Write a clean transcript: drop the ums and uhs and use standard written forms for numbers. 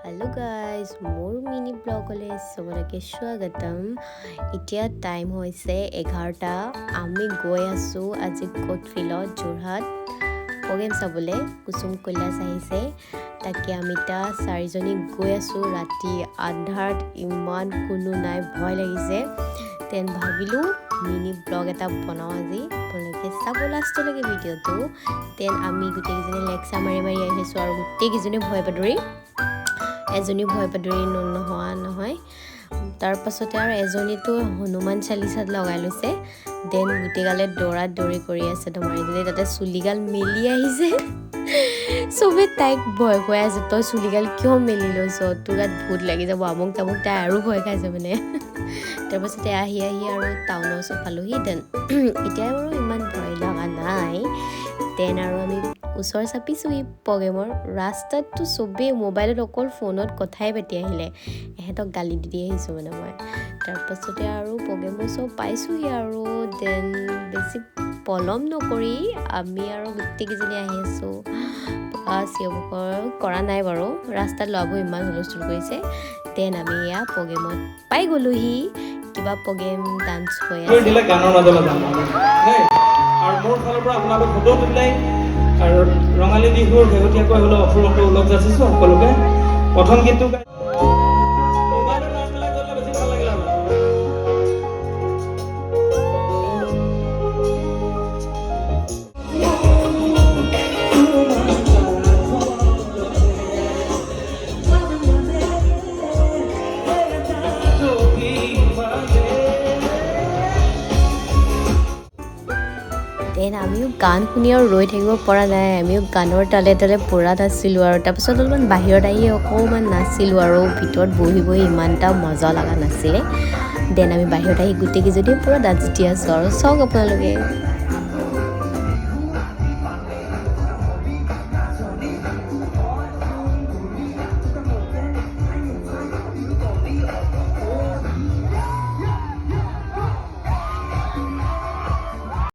Hello' guys, মোৰ mini ব্লগলৈ চবলৈকে স্বাগতম। এতিয়া টাইম হৈছে 11টা। আমি গৈ আছোঁ আজি কোটফিল্ডত যোৰহাট প্ৰগ্ৰেম চাবলৈ। কুসুম কৈলাশ আহিছে, তাকে আমি এতিয়া চাৰিজনী গৈ আছোঁ। ৰাতি আন্ধাৰত ইমান কোনো নাই, ভয় লাগিছে। তেন ভাবিলোঁ মিনি ব্লগ এটা বনাওঁ আজি, আপোনালোকে চাব লাষ্টলৈকে ভিডিঅ'টো। তেন আমি গোটেইকেইজনী লেকচাৰ মাৰি মাৰি আহিছোঁ আৰু গোটেইকেইজনী ভয় পাদুৰি, এজনী ভয় পাদুৰি নোহোৱা নহয়। তাৰপাছতে আৰু এজনীতো হনুমান চালিচাত লগাই লৈছে। Then গোটেইগালে দৌৰা দৌৰি কৰি আছে। তোমাৰ এজনী তাতে চুলিগাল মেলি আহিছে। চবে তাইক ভয় খুৱাই আছে, তই চুলিগাল কিয় মেলি লৈছ, তোৰ গাত ভূত লাগি যাব, আমুক তামুক। তাই আৰু ভয় খাইছে মানে। তাৰপাছতে আহি আহি আৰু টাউনৰ ওচৰত পালোহি। Then এতিয়া বাৰু ইমান ভয় লগা নাই। Then আৰু আমি ওচৰ চাপিছোঁহি প্ৰগ্ৰেমৰ। ৰাস্তাততো চবেই মোবাইলত অকল ফোনত কথাই পাতি আহিলে, এহেঁতক গালি দি দি আহিছোঁ মানে মই। তাৰপাছতে আৰু প্ৰগ্ৰেমৰ ওচৰ পাইছোঁহি আৰু then বেছি পলম নকৰি আমি আৰু গোটেইকেইজনী আহি আছোঁ। চিঞৰ বাখৰ কৰা নাই বাৰু, ৰাস্তাত ল'ৰাবোৰ ইমান হুলস্থুল কৰিছে। Then আমি এয়া প্ৰগ্ৰেমত পাই গ'লোহি। কিবা প্ৰগ্ৰেম ডান্স হৈ আছে। দিলে গানৰ মাজলৈ যাম দেই। আৰু মোৰ ফালৰ পৰা আপোনালোক সকলোলৈ আৰু ৰঙালী বিহুৰ শেহতীয়াকৈ হ'লেও অফুৰন্ত ওলগ যাচিছোঁ সকলোকে। প্ৰথম গীতটো গাই মোবাইলৰ লাইটবিলাক জ্বলিলে বেছি ভাল লাগিলে হয়। Then আমিও গান শুনি আৰু ৰৈ থাকিব পৰা নাই, আমিও গানৰ তালে তালে পূৰা নাচিলোঁ। আৰু তাৰপিছত অলপমান বাহিৰত আহি অকণমান নাচিলোঁ আৰু ভিতৰত বহি বহি ইমান এটা মজা লগা নাছিলে। Then আমি বাহিৰত আহি গোটেইকেইজনীয়ে পূৰা ডান্স দি আছোঁ আৰু চাওক আপোনালোকে।